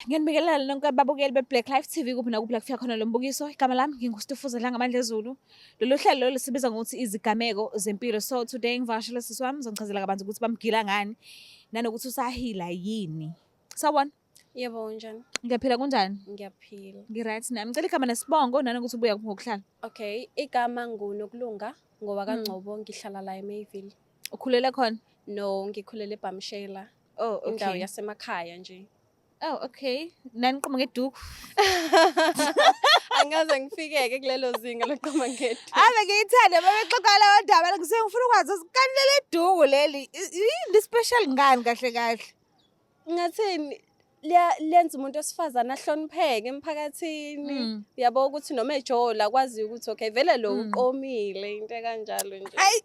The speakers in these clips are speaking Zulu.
Ngiyanibingelela nonke ababukeli be-Black Life TV kuphi nakuphi la kufika khona lo mbukiso. Igama lami nginguStufuza Dlangamandla Zulu. Lolu hlelo lolu sibiza ngokuthi izigameko zempilo. So today ngivakashele sisi wami ngizongichazela kabanzi ukuthi bamgila ngani nanokuthi usahila yini. Sawubona. Yebo, unjani? Ngiyaphila, kunjani? Ngiyaphila. Ngi-right nami. Ngicela igama nesibongo nanokuthi ubuya kuphi ngokuhlala. Okay, igama nguNokulunga ngowakaNgcobo, ngihlala la eMayville. Ukhulele khona? No, ngikhulele eBhamshela, Oh, indawo okay. yasemakhaya nje. Oh, okay. Naniqoma ngeduku. Angaze ngifikeke kulelo zinga lokuqoma ngeduku. Ave ngiyithanda babexoxa leyo ndaba, ngisuke ngifuna ukwazi ukuthi kanti leli duku leli yini special ngani kahle kahle. Ngathini, lenza umuntu wesifazane ahlonipheke emphakathini. Uyabo ukuthi noma ejola kwaziyo ukuthi okay vele lo uqomile, into ekanjalo nje. Hayi,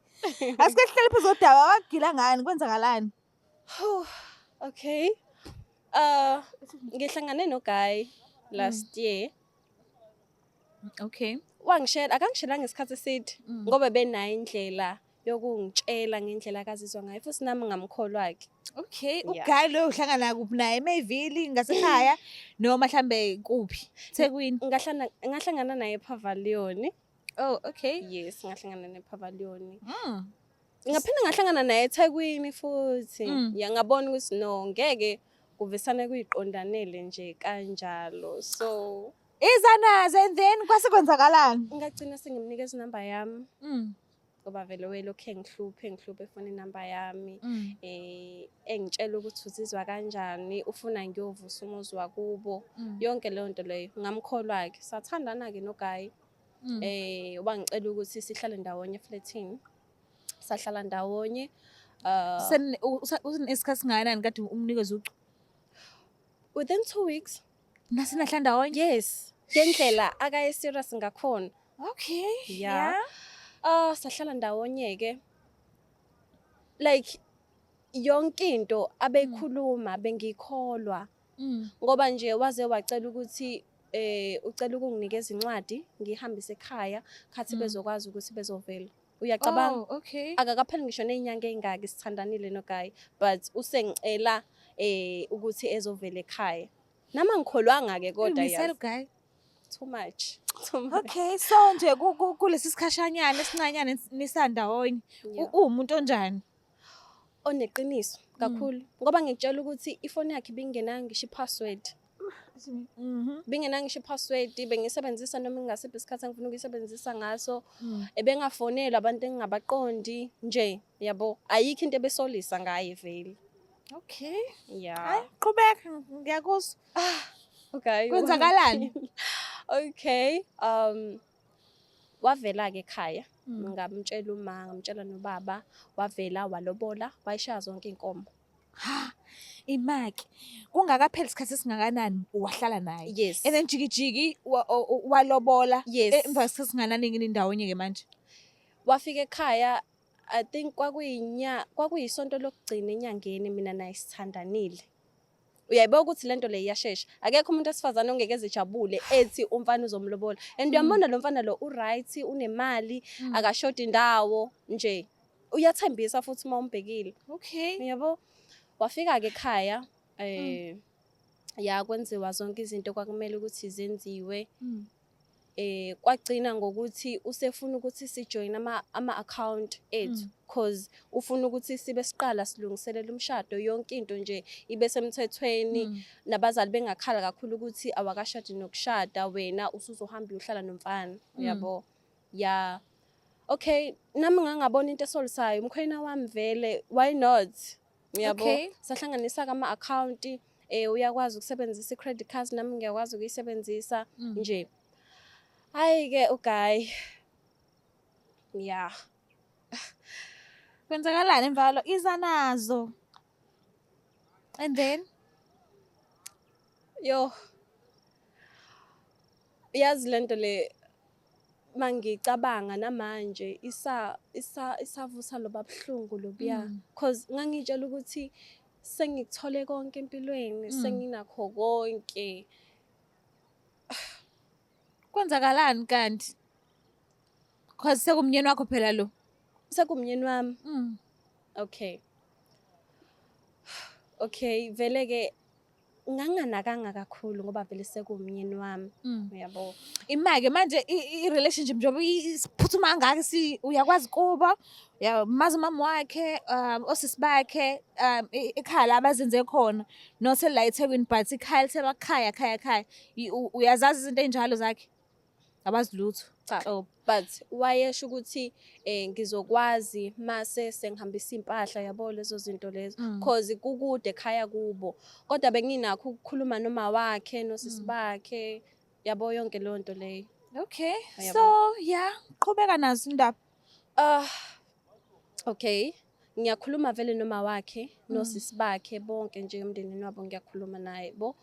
asike sihlale phezu kodaba, wagila ngani, kwenzakalani? Okay. Ngihlangane no-guy last year. Wangishela, akangishela ngesikhathi eside ngoba benayo indlela yokungitshela ngendlela akazizwa ngayo futhi nami ngamkholwa-ke. Okay, u-guy lo uhlangana kuphi naye, eMayville ngasekhaya noma mhlambe kuphi? Thekwini. Ngahlangana naye ePavilion. Oh, okay. Yes, ngahlangana naye ePavilion. Ngaphinde ngahlangana naye eThekwini futhi. Ya, ngabona ukuthi no, ngeke kuvesane kuyiqondanele nje kanjalo. So iza nazo and then kwase kwenzakalani? Ngagcina sengimnikeza inamba yami. Ngoba vele welokhu engihluphe efuna inamba yami. Engitshela ukuthi uzizwa kanjani, ufuna ngiyovusa umuzi wakubo. Yonke leyo nto leyo ngamkholwa-ke. Sathandana-ke no-guy. Wangicela ukuthi sihlale ndawonye eflatini. Sahlala ndawonye. Usenesikhathi singakanani kade umnikeza ucu? Within 2 weeks. Nasenahlala ndawonye? Yes. Ngendlela akaye serious ngakhona. Okay. Yeah. Sahlala ndawonye ke. Like yonke into abeyikhuluma bengikholwa. Ngoba nje waze wacela ukuthi ucela ukunginikeza incwadi ngihambise ekhaya khathi bezokwazi ukuthi bezovela. Uyacabanga? Oh, okay. Akakapheli ngisho nezinyanga ezingaki sithandanile no-guy, but usengicela ukuthi ezovela ekhaya. Nami angikholwanga ke kodwa Uyimisela yazi. guy. Too much. Too much. Okay, so nje kulesi sikhashanyana esincanyana nisandawonye, uwumuntu onjani? Oneqiniso kakhulu. Ngoba ngikutshela ukuthi ifoni yakhe ibingenayo ngisho i-password. Bingenayo ngisho i-password, bengisebenzisa noma ngingasiphi isikhathi engifuna ukuyisebenzisa ngaso. Ebengafonelwa abantu engingabaqondi nje, yabo. Ayikho into ebesolisa ngaye vele. Okay. Yeah. Hayi, qhubeka, ngiyakuzwa. Okay. Kwenzakalani? Okay. Wavela ke ekhaya. Ngamtshela uma, ngamtshela nobaba, wavela walobola, wayishaya zonke inkomo. Ha, imaki. Kungakapheli isikhathi esingakanani wahlala naye? Yes. And then jiki jiki walobola. Yes. Emva kwesikhathi singakanani ndawonye ke manje? Wafika ekhaya, I think kwakuyisonto lokugcina enyangeni mina naye sithandanile. Uyayibuka ukuthi lento le iyashesha. Akekho umuntu wesifazane ongeke ezijabule ethi umfana uzomlobola. And uyambona lo mfana lo u-right, unemali, akashodi indawo nje. Uyathembisa futhi uma umbhekile. Okay. Uyabo? Wafika ke ekhaya, ya kwenziwa zonke izinto kwakumele ukuthi zenziwe. Kwagcina ngokuthi usefuna ukuthi sijoin ama account ethu cause ufuna ukuthi sibe siqala silungiselela umshado, yonke into nje ibe semthethweni, nabazali bengakhala kakhulu ukuthi awakashadi nokushada, wena usuzohamba uyohlala nomfana, uyabo? Ya. Okay, nami ngangabona into esolisayo, umkhwena wami vele, why not? Uyabo? Okay. Sahlanganisa ama account, uyakwazi ukusebenzisa i-credit card, nami ngiyakwazi ukuyisebenzisa nje. Hayi ke u-guy. Yeah. Kwenzakalani emva kwalo? Iza nazo. And then yo yazi lento le mangicabanga namanje isavusa loba buhlungu lobuya, cause ngangitshela ukuthi sengikuthole konke empilweni, senginakho konke. Kwenzakalani kanti? Cause sekumnyeni wakho phela lo. Sekumnyeni wami. Okay. Okay, vele ke Nganginganakanga kakhulu ngoba vele sekuwumyeni wami, uyabo. Ima-ke manje i-relationship njengoba isiphuthuma kangaka si uyakwazi kubo, uyamazi umama wakhe, osisi bakhe, ekhaya la abazenze khona, not la eThekwini but ikhaya lisemakhaya khaya khaya. Uyazazi izinto ey'njalo zakhe? Abazi lutho. Cha. Nhlobo. But wayesho ukuthi ngizokwazi mase sengihambisa impahla, yabo, lezo zinto lezo, cause kukude ekhaya kubo, kodwa benginakho ukukhuluma noma wakhe nosisi bakhe, yabo, yonke leyo nto leyo. Okay. Uyabo. So yeah, qhubeka nazo indaba. Ah, okay. Ngiyakhuluma vele noma wakhe nosisi bakhe bonke nje emndenini wabo, ngiyakhuluma naye bo.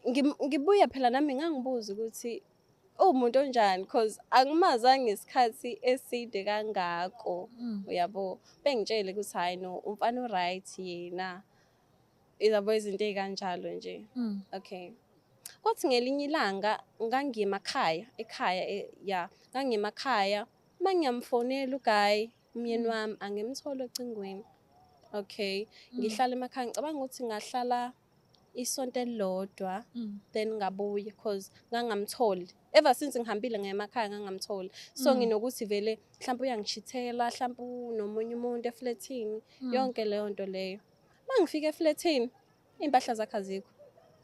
Ngibuya phela nami ngangibuza ukuthi uwumuntu onjani, cause angimazanga ngesikhathi eside kangako. Uyabo, bengitshele ukuthi hayi no, umfana uright yena. Yabo, izinto ey'kanjalo nje. Okay. Kwathi ngelinye ilanga ngangiyemakhaya, ekhaya ya, ngangiyemakhaya, mangiyamfonela uguy, umyeni wami, angimtholi ocingweni. Okay, ngihlala emakhaya, ngicabanga ukuthi ngahlala isonto elilodwa, then ngabuya cause ngangamtholi. Ever since ngihambile ngaye emakhaya ngangamtholi. So nginokuthi vele mhlawumbe uyangichithela, mhlawumbe unomunye umuntu eflethini, yonke leyo nto leyo. Mangifika eflethini, iy'mpahla zakhe azikho.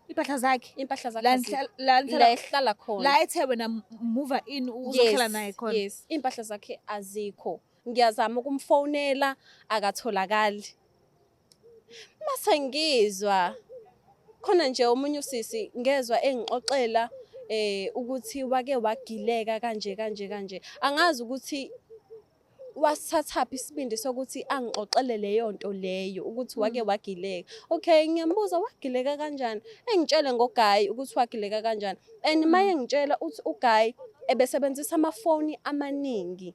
Impahla zakhe. Impahla zakhe La azikho. la La ehlala khona. La ethe wena move in uzohlala naye khona. Yes, iy'mpahla zakhe azikho. Ngiyazama ukumfonela, akatholakali. Mase ngizwa khona nje omunye usisi, ngezwa engixoxela ukuthi wake wagileka kanje kanje kanje. Angazi ukuthi wasithathaphi isibindi sokuthi angixoxele leyo nto leyo ukuthi wake wagileka. Okay, ngiyambuza wagileka kanjani? Engitshele ngoguy ukuthi wagileka kanjani. And maye ngitshela uthi uguy ebesebenzisa amafoni amaningi.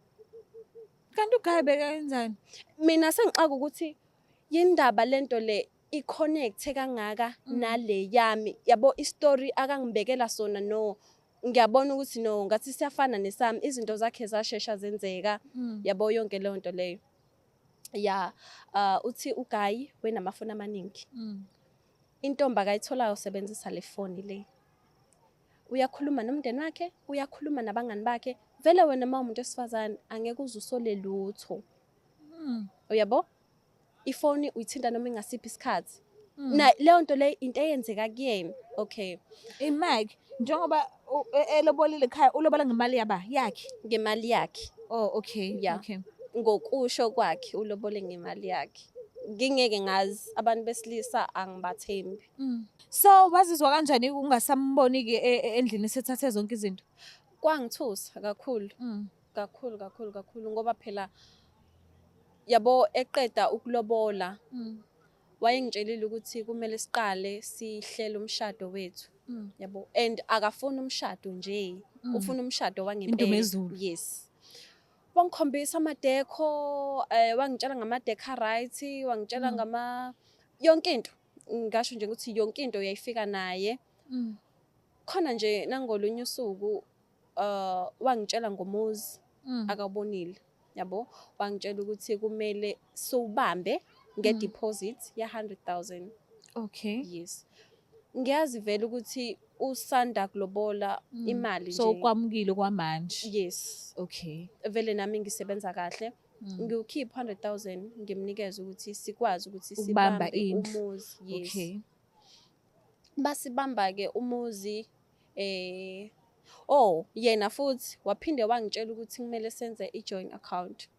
Kanti uguy bekenzani? Mina sengixaka ukuthi yindaba lento le i-connect kangaka nale yami, yabo, istory akangibekela sona. No, ngiyabona ukuthi no, ngathi siyafana nesami, izinto zakhe zashesha zenzeka, yabo, yonke leyo nto leyo. Ya, uthi uguy wenamafoni amaningi. Intombi akayitholayo usebenzisa le foni le, uyakhuluma nomndeni wakhe, uyakhuluma nabangani bakhe. Vele wena uma umuntu wesifazane angeke uze usole lutho, uyabo, ifoni uyithinta noma ingasiphi isikhathi, na leyo nto leyo into eyenzeka kuyena. Okay. Imike, njengoba elobolile ekhaya, ulobola ngemali yaba yakhe. Ngemali yakhe. Oh, okay. Yeah. Okay. Ngokusho kwakhe ulobole ngemali yakhe. Ngingeke ngazi, abantu besilisa angibathembi. So wazizwa kanjani ungasamboni-ke endlini sethathe zonke izinto? Kwangithusa kakhulu, kakhulu kakhulu kakhulu, ngoba phela yabo eqeda ukulobola wayengitshelile ukuthi kumele siqale sihlele umshado wethu, yabo, and akafuni umshado nje, ufuna umshado wangempela. Indumezulu. Yes, wangikhombisa amadecor, wangitshela ngamadecor, right, wangitshela ngama yonke into, ngasho nje ukuthi yonke into uyayifika naye. Khona nje nangolunye usuku wangitshela ngomuzi akawubonile, yabo, wangitshela ukuthi kumele siwubambe nge-deposit ya 100,000. Yes, ngiyazi vele ukuthi usanda kulobola, imali So nje. kwamukile kwamanje. Yes. Vele nami ngisebenza kahle, ngiwukhipha 100,000 ngimnikeze ukuthi sikwazi ukuthi Ukubamba sibambe indlu. umuzi, yes. Basibamba-ke umuzi. Oh, yena futhi waphinde wangitshela ukuthi kumele senze i-joint account.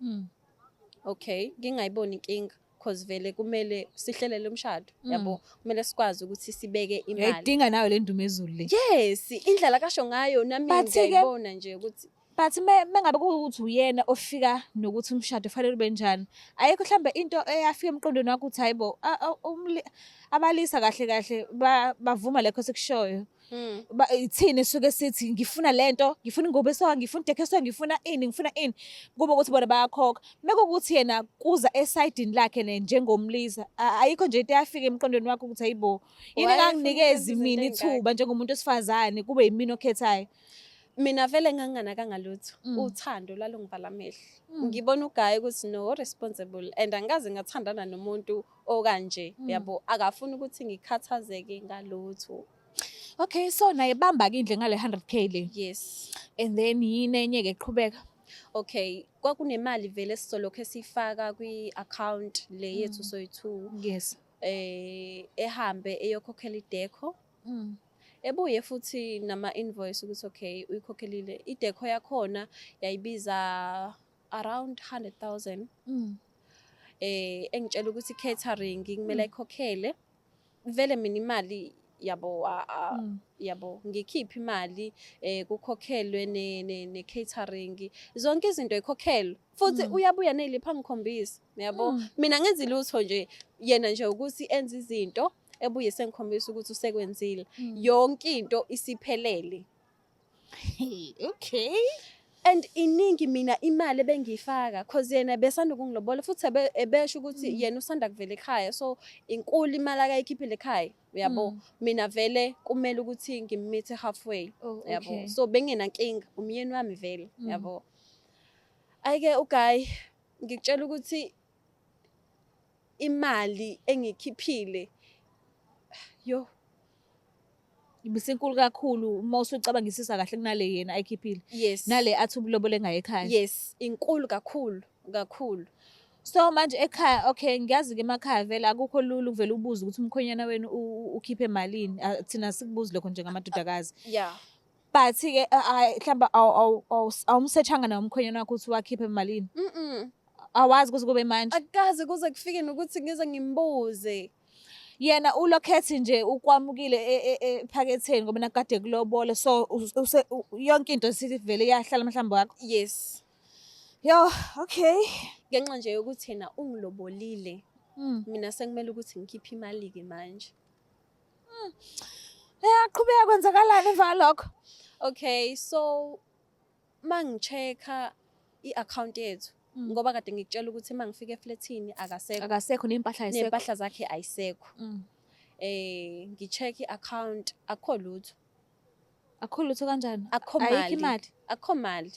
Okay, ngingayiboni inkinga cause vele kumele sihlelele umshado, yabo, kumele sikwazi ukuthi sibeke imali. Uyayidinga nayo le ndumezulu le. Yes, indlela kasho ngayo nami But-ke- ngiyayibona nje ukuthi But mengabe kuwukuthi uyena ofika nokuthi umshado ufanele ube njani, ayikho mhlambe into eyafika emqondweni wakho ukuthi hayibo, abalisa kahle kahle bavuma lekho esikushoyo. Ithini suke sithi ngifuna lento, ngifuna ingubo eso, ngifuna idecor eso, ngifuna ini, ngifuna ini, kube ukuthi bona bayakhokha. Mekuwukuthi yena kuza esayidini lakhe njengomlisa, ayikho nje into eyafika emqondweni wakho ukuthi hayibo, yini Wayefuna enganginikezi ukwenza mina izinto ey'ngaka. ithuba njengomuntu wesifazane kube yimina okhethayo. Mina vele nganginganakanga lutho. Uthando lwalungivala amehlo. Ngibona uguy ukuthi no responsible and angikaze ngathandana nomuntu okanje, yabo, akafuni ukuthi ngikhathazeke ngalutho. Okay, so naye bamba-ke indle ngale 100K le. Yes. And then yini enye-ke eqhubeka? Okay, kwakunemali vele esizolokhu esiyifaka kwi-account le yethu soyi-two. Ehambe eyokhokhela i-decor. Ebuye futhi nama-invoice ukuthi okay, uyikhokhelile. I-decor yakhona yayibiza around 100,000. Engitshela ukuthi catering kumele ayikhokhele. Vele mina imali, yabo, yabo, ngikhiphe imali, kukhokhelwe ne catering, zonke izinto ikhokhelwe futhi. Uyabuya nelipha angikhombisa, yabo. Mina ngenzi lutho nje, yena nje ukuthi enze izinto, ebuye sengikhombisa ukuthi usekwenzile. Yonke into isiphelele. And iningi mina imali ebengiyifaka, cause yena besanda ukungilobola futhi ebesho ukuthi yena usanda kuvela ekhaya, so inkulu imali akayikhiphile ekhaya, uyabo. Mina vele kumele ukuthi ngimmeet halfway, yabo. So benginenkinga, umyeni wami vele, yabo. Ayike uguy, ngikutshela ukuthi imali engikhiphile, yo. Ibisinkulu kakhulu uma usucabangisisa kahle kunale yena ayikhiphile. Yes. Nale athi ubulobole ngayo ekhaya. Yes, inkulu kakhulu kakhulu. So manje ekhaya, okay, ngiyazi-ke emakhaya vele akukho lula ukuvele ubuze ukuthi umkhwenyana wenu ukhiphe malini. Ah, thina sikubuzi lokho njengamadodakazi. But-ke mhlawumbe awumsethanga nawo umkhwenyana wakho ukuthi wakhiphe malini. Awazi kuze kube manje. Akukaze kuze kufike nokuthi ngize ngimbuze. Yena ulokhethi nje ukwamukile ephaketheni ngoba nakade kulobola, so yonke into sivele iyahlala mhlawumbe wakho. Yes. Yo, okay. Ngenxa nje yokuthi yena ungilobolile, mina sekumele ukuthi ngikhiphe imali-ke manje. Yaqhubeka, kwenzakalani emva kwalokho? Okay, so mangi-check-a i-account yethu, ngoba kade ngikutshela ukuthi mangifika eflethini akasekho. Akasekho, ney'mpahla ayisekho. Ney'mpahla zakhe ayisekho. Ngi-check i-account, akukho lutho. Akukho lutho kanjani? Akukho Ayikho mali. imali. Akukho mali.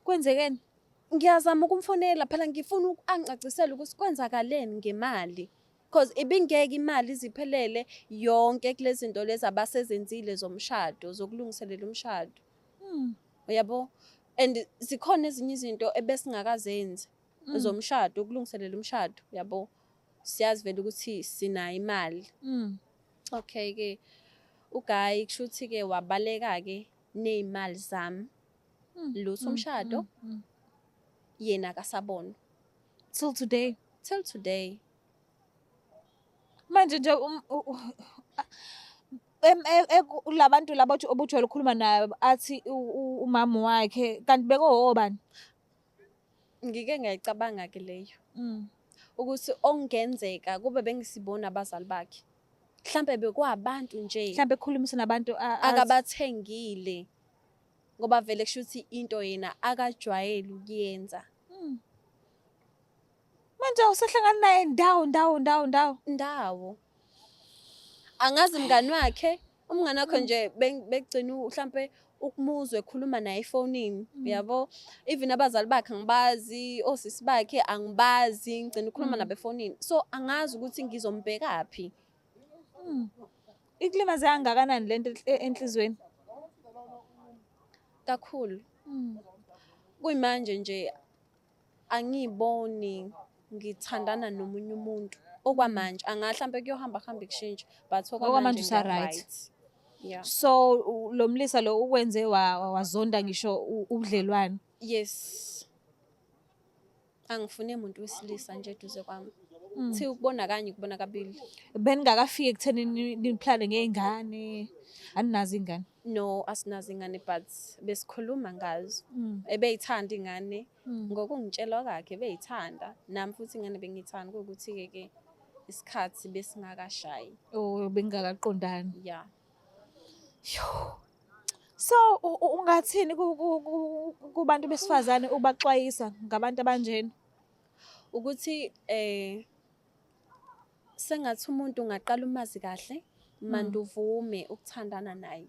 Kwenzekeni? Ngiyazama ukumfonela phela, ngifuna angicacisele ukuthi kwenzakaleni ngemali, cause ibingeke imali iziphelele yonke kulezi zinto lezi abasezenzile zomshado, zokulungiselela umshado, uyabo. And zikhona ezinye izinto ebesingakazenzi zomshado, ukulungiselela umshado, yabo, siyazi vele ukuthi sinayo imali. Okay ke, uguy kushuthi ke wabaleka ke nezimali zami. Lutho, umshado yena akasabona. Till today. Till today. Manje nje labantu laba obujwayele ukukhuluma nabo athi umama wakhe kanti bekowobani? Ngike ngayicabanga ke leyo, ukuthi okungenzeka kube bengisibona abazali bakhe, mhlambe bekwabantu nje Mhlambe ekhulumisa nabantu akabathengile, ngoba vele kusho ukuthi into yena akajwayele ukuyenza. Manje awusahlangani naye ndawo ndawo ndawo ndawo. Ndawo. Angazi mngani wakhe, umngani wakhe nje bekugcina mhlampe ukumuzwa ekhuluma naye efonini, yabo. Even abazali bakhe angibazi, osisi bakhe angibazi, ngigcina ukukhuluma nabo efonini, so angazi ukuthi ngizombhekaphi. Ikulimaze kangakanani lento enhliziyweni? Kakhulu. Kuyimanje nje angiyiboni ngithandana nomunye umuntu okwamanje. Angahlampe kuyohamba kuhambe kushintshe, but okwamanje okwamanje usa-right. ngiya-right. Yeah. So lo mlisa lo ukwenze wazonda ngisho ubudlelwane. Yes, angifune muntu wesilisa nje eduze kwami. Thi ukubona kanye, ukubona kabili. Beningakafiki ekutheni niplane ngey'ngane, aninazo iy'ngane? No, asinazo ingane, but besikhuluma ngazo. Ebeyithanda ingane. Ngokungitshela kwakhe ebeyithanda, nami futhi ingane bengiyithanda, kuwukuthi-ke ke isikhathi besingakashayi. Oh, bengingakaqondani. Yeah. So ungathini kubantu besifazane ubaxwayisa ngabantu abanjena? Ukuthi sengathi umuntu ungaqala umazi kahle. Mande uvume ukuthandana naye.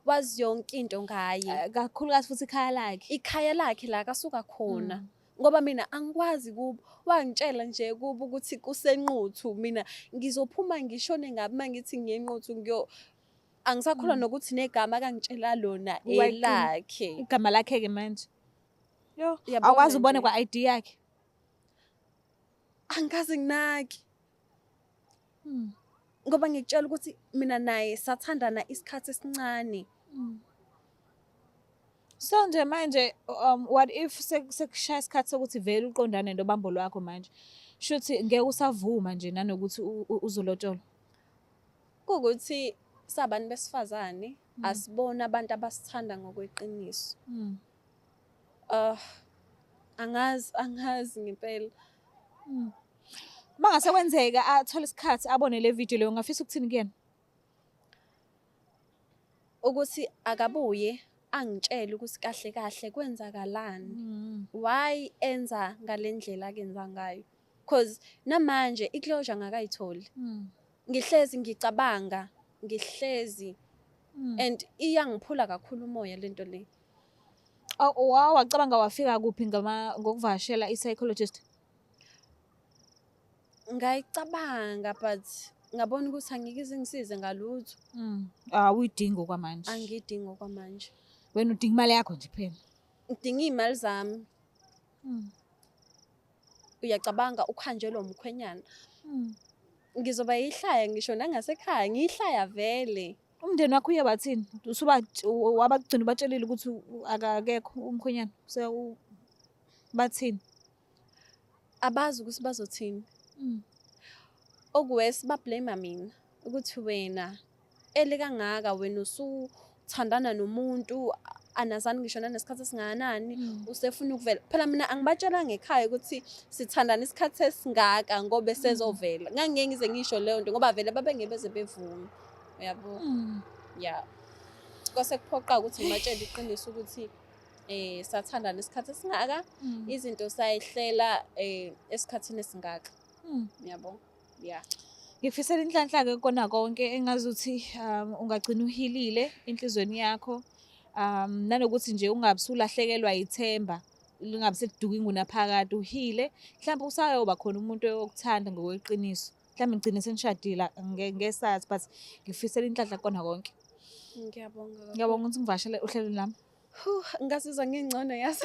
Wazi yonke into ngaye. Kakhulukazi futhi ikhaya lakhe. Ikhaya lakhe la kasuka khona. Ngoba mina angikwazi kubo. Wangitshela nje kubo ukuthi kuseNquthu, mina ngizophuma ngishone ngabi uma ngithi ngiyeNquthu ngiyo angisakholwa nokuthi negama akangitshela lona elakhe. Igama lakhe-ke manje. Yo, Uyabona awukwazi ubone nje. kwa-ID yakhe. Angikaze nginaki. Ngoba ngikutshela ukuthi mina naye sathandana isikhathi esincane. So nje manje what if sekushaya isikhathi sokuthi vele uqondane nobambo lwakho manje? Shuthi ngeke usavuma nje nanokuthi uzolotsholwa. Kuwukuthi sabantu besifazane asiboni abantu abasithanda ngokweqiniso. Angazi ngempela. Mangase kwenzeka athole isikhathi abone le video leyo, ungafisa ukuthini kuyena? Ukuthi akabuye angitshele ukuthi kahle kahle kwenzakalani. Why enza ngale ndlela akenza ngayo? 'Cause namanje i-closure angakayitholi. Ngihlezi ngicabanga, ngihlezi and iyangiphula kakhulu umoya lento le. Oh, wacabanga wafika kuphi ngokuvakashela i-psychologist? Ngayicabanga but ngabona ukuthi angeke ize ingisize ngalutho. Awuyidingi okwamanje. Angiyidingi okwamanje. Wena udinga imali yakho nje kuphela. Ngidinga iy'mali zami. Uyacabanga ukuhanjelwa umkhwenyana. Ngizoba yihlaya ngisho nangasekhaya, ngiyihlaya vele. Umndeni wakho uye wathini? Wabagcina ubatshelile ukuthi akekho umkhwenyana? Bathini? Abazi ukuthi bazothini. Okuwesi ba-blame mina ukuthi wena ele kangaka, wena usuthandana nomuntu anazani ngisho nanesikhathi esingakanani, usefuna ukuvela. Phela mina angibatshelanga ekhaya ukuthi sithandana isikhathi esingaka ngoba esezovela. Ngangeke ngize ngisho leyo nto ngoba vele babengeke beze bevume. Uyabo? Yeah. Kwase kuphoqa ukuthi ngibatshele iqiniso ukuthi sathandana isikhathi esingaka, izinto sayihlela esikhathini esingaka. Yabo? Yeah. Ngikufisela inhlanhla-ke kukona konke, engazuthi ungagcina uhilile enhlizweni yakho. Nanokuthi nje ungabe usulahlekelwa ithemba, lingabe seliduka ingunaphakade, uhile. Mhlawumbe usayoba khona umuntu oyokuthanda ngokweqiniso. Mhlawumbe nigcine senishadile ngesathi, but ngikufisela inhlanhla kukona konke. Ngiyabonga kakhulu. Ngiyabonga ukuthi ngivakashele ohlelweni lami. Huh, ngazizwa ngingcono yazi.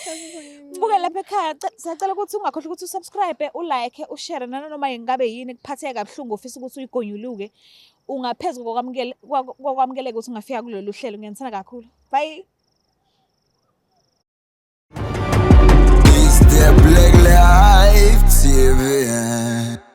Ngazizwa ngingcono. Buke lapha ekhaya, siyacela ukuthi ungakhohlwa ukuthi usubscribe, ulike, ushare nanoma ngabe yini ekuphatheke kabuhlungu ofisa ukuthi uyigonyuluke. Ungaphezu kokwamukeleka ukuthi ungafika kulolu hlelo. Ngiyanithanda kakhulu. Bye. It's the Black Life TV.